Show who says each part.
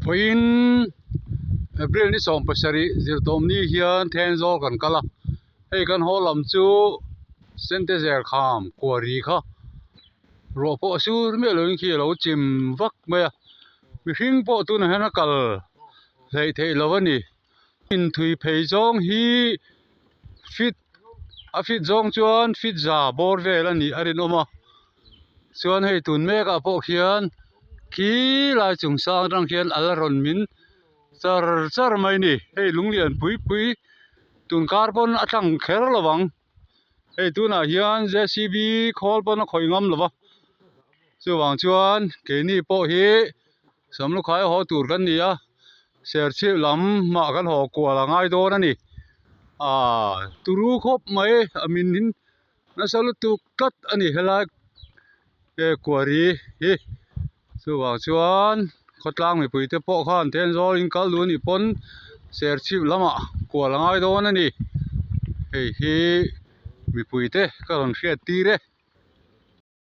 Speaker 1: Vawiin April ni 17 zirtawmni hian Thenzawl kan kal a, hei kan haw lam chu Sentezer kham kuari kha ruah pawh a sur miah loin khi a lo chim vak mai a, mihring pawh tunah hian a kal hleih theih lo a ni. Inthui phei zawng hi feet a feet zawng chuan feet za bawr vel a nih a rinawm a chuan hei tun mek ah pawh khian khi lai chung sang atang khian a la rawn min char char mai a ni hei lung lian pui pui tun kar pawn a tlang kher lo vang hei tunah hian j c b khawl pawn a khawih ngam lo va chuvang chuan keini pawh hi. Samlukhai a haw tur kan ni a, Serchhip lam mah kan haw kual a ngai dawn a ni. Aaa turu khawp mai a min in nasa lutuk tlat a ni helai e kuari hi chuvang chuan khawtlang mipui te pawh khan Thenzawl in kal duh a nih pawn Serchhip lamah kual a ngai dawn a ni. Hei hi mipui te ka rawn hriat tir e.